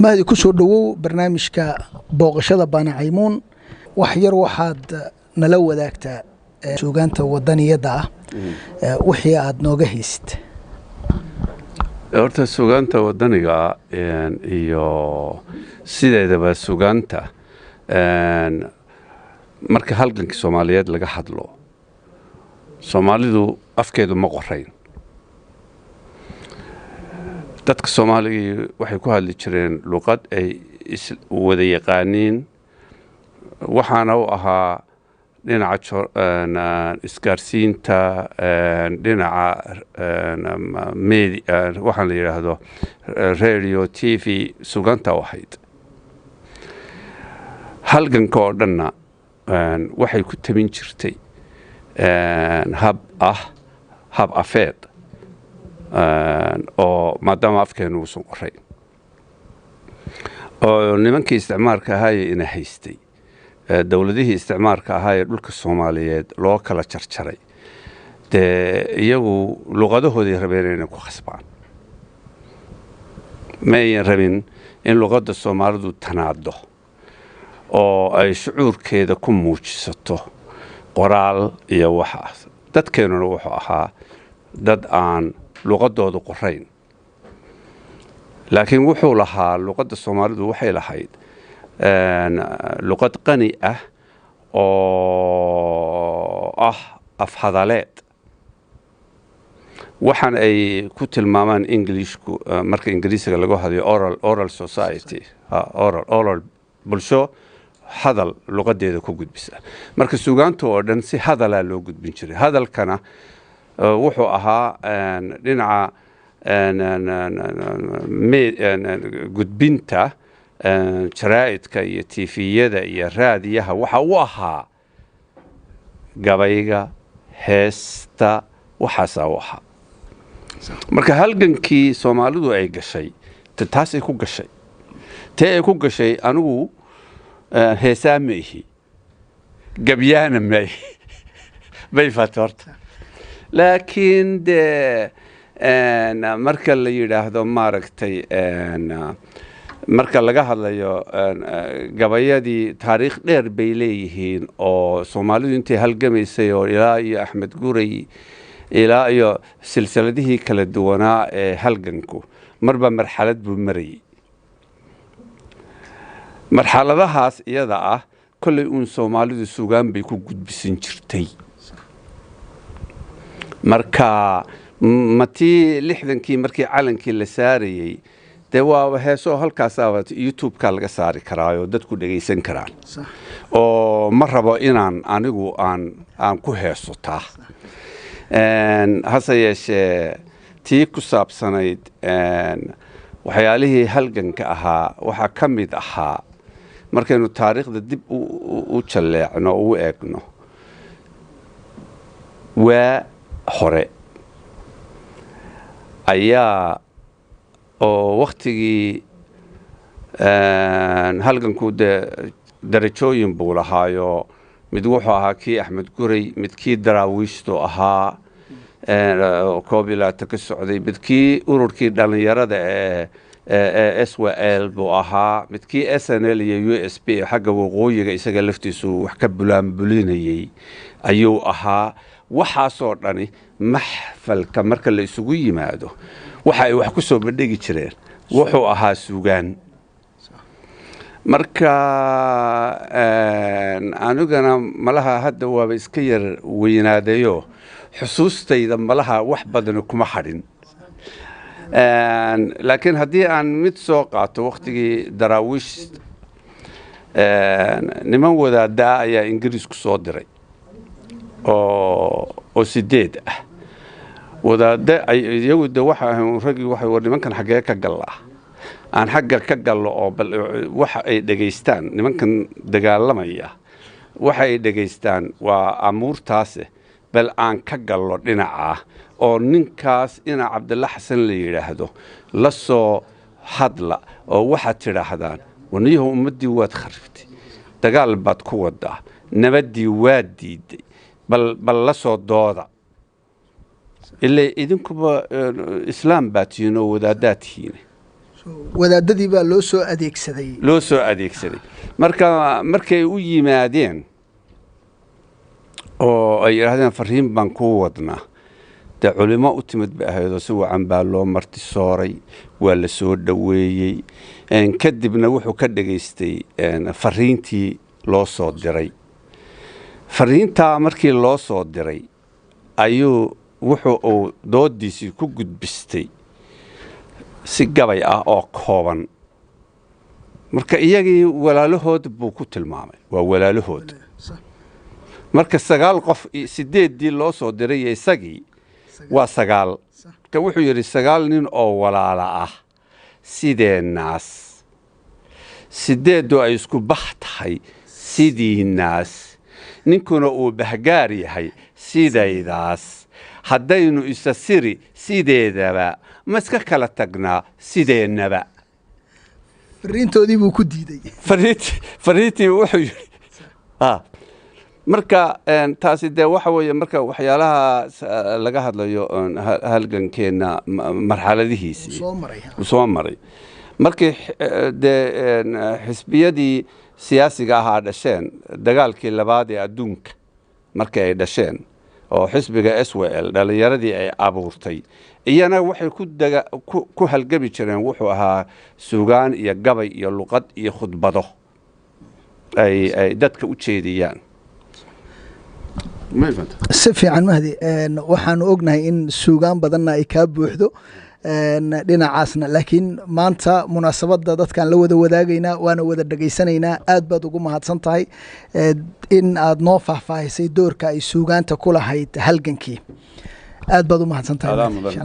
Mahdi, ku soo dhowow barnaamijka Booqashada Baana Caymuun. Wax yar waxaad nala wadaagtaa suugaanta wadaniyadda ah, wixii aad nooga haysid. Horta suugaanta wadaniga iyo sideedaba suugaanta, marka halgankii Soomaaliyeed laga hadlo, Soomaalidu afkeedu ma qorayn. Dadka Soomaaligii waxay ku hadli jireen luqad ay wada yaqaaniin, waxaana u ahaa dhinaca isgaarsiinta, dhinaca waxaan la yidhaahdo radio, TV, suugaanta u ahayd. Halganka oo dhanna waxay ku tabin jirtay hab ah hab afeed, oo maadaama afkeenu uusan qoray oo nimankii isticmaarka ahaaye ina haystay, dowladihii isticmaarka ahaa ee dhulka Soomaaliyeed loo kala jarjaray, dee iyagu luqadahooday rabeen inay ku khasbaan. Ma ayan rabin in luqadda Soomaalidu tanaado oo ay shucuurkeeda ku muujisato qoraal iyo waxaas. Dadkeennuna wuxuu ahaa dad aan luqadoodu qorayn, laakiin wuxuu lahaa, luqadda Soomaalidu waxay lahayd luqad qani ah oo ah afhadaleed, waxaan ay ku tilmaamaan Englishku marka Ingiriisiga lagu hadlayo oral society, oral bulsho hadal luqadeeda ku gudbisa. Marka suugaanta oo dhan si hadalaa loo gudbin jiray. Hadalkana wuxuu ahaa dhinaca gudbinta jaraa'idka iyo TV-yada iyo raadiyaha, waxa u ahaa gabayga, heesta, waxaasaa u ahaa. Marka halgankii Soomaalidu ay gashay taasay ku gashay, tee ay ku gashay. Anigu heesaa ma ihi, gabyaana ma ihi, bay fata horta, laakiin dee marka la yidhaahdo, maaragtay, marka laga hadlayo gabayadii, taariikh dheer bay leeyihiin oo Soomaalidu intay halgamaysay oo ilaa iyo Axmed Guray, ilaa iyo silsiladihii kala duwanaa ee halganku marba marxalad buu marayay. Marxaladahaas iyada ah kolley uun Soomaalidu sugaan bay ku gudbisan jirtay. Marka matii 60-kii markii calankii la saarayey, dee waaba heesoo halkaasaaba YouTube-ka laga saari karaayoo dadku dhegaysan karaan, oo ma rabo inaan anigu aan ku heeso taa. Hase yeeshee tii ku saabsanayd waxyaalihii halganka ahaa waxaa ka mid ahaa, markaynu taariikhda dib u jalleecno, u eegno waa hore ayaa oo waktigii halganku dee darajooyin buu lahaayo. Mid wuxuu ahaa kii Axmed Guray, mid kii Daraawiishtu ahaa 21 ka socday, mid kii ururkii dhallinyarada ee SWL buu ahaa, mid kii SNL iyo USP xagga waqooyiga isaga laftiisu wax ka bulaanbulinayey ayuu ahaa. Waxaasoo dhani maxfalka marka la isugu yimaado waxa ay wax ku soo bandhigi jireen wuxuu ahaa sugaan. Marka anigana malaha hadda waaba iska yar weynaadayo, xusuustayda malaha wax badani kuma hadhin, laakiin haddii aan mid soo qaato, waktigii Daraawiish niman wadaadaa ayaa Ingiriisku soo diray oo sideed ah wadaade. Iyagu de waxa raggii waxay war nimankan xaggee ka gallaa, aan xagga ka gallo oo bal waxa ay dhegaystaan nimankan dagaalamaya, waxa ay dhegaystaan waa amuurtaase, bal aan ka gallo dhinacaa oo ninkaas ina Cabdilla Xasan la yidhaahdo la soo hadla oo waxaad tidhaahdaan: waniyahu, ummaddii waad khariftay, dagaal baad ku wadaa, nabaddii waad diiday, bal la soo dooda, ilaa idinkuba islaam baa tihiin oo wadaaddaa tihiine. Wadaadadii baa loo soo adeegsaday. Loo soo adeegsaday. Marka markay u yimaadeen oo ay yidhaahdeen, "Fariin baan kuu wadnaa," dee culimo u timid bay ahaydoo si wacan baa loo martisooray, waa la soo dhoweeyey. Kadibna wuxuu ka dhegaystay fariintii loo soo diray. Fariintaa markii loo soo diray ayuu wuxuu uu doodiisii ku gudbistay si gabay ah oo kooban. Marka iyagii walaalahood buu ku tilmaamay, waa walaalahood. Marka sagaal qof, sideeddii loo soo diray iyo isagii waa sagaal. Marka wuxuu yidhi, "Sagaal nin oo walaala ah sideennaas, sideeddu ay isku bax tahay sidiinaas, ninkuna uu bahgaar yahay sidaydaas, haddaynu isa siri sideedaba, ma iska kala tagnaa sideennaba?" Fariintoodii buu ku diiday. Fariintii wuxuu yidhi. Marka taasi dee waxa weeye, marka waxyaalaha laga hadlayo halgankeenna marxaladihiisii soo maray. Soo maray. Markii dee xisbiyadii siyaasiga ahaa dhasheen, dagaalkii labaad ee adduunka markii ay dhasheen oo xisbiga SWL dhalinyaradii ay abuurtay, iyana waxay ku halgami jireen wuxuu ahaa suugaan iyo gabay iyo luqad iyo khudbado ay dadka u jeediyaan. Si fiican, Mahdi. Waxaanu ognahay in suugaan badanna ay kaa buuxdo dhinacaasna, laakiin maanta munaasabadda dadkaan la wada wadaagaynaa, waana wada dhegaysanaynaa. Aad baad ugu mahadsan tahay in aad noo faahfaahisay doorka ay suugaanta ku lahayd halgankii. Aad baad u mahadsan tahay.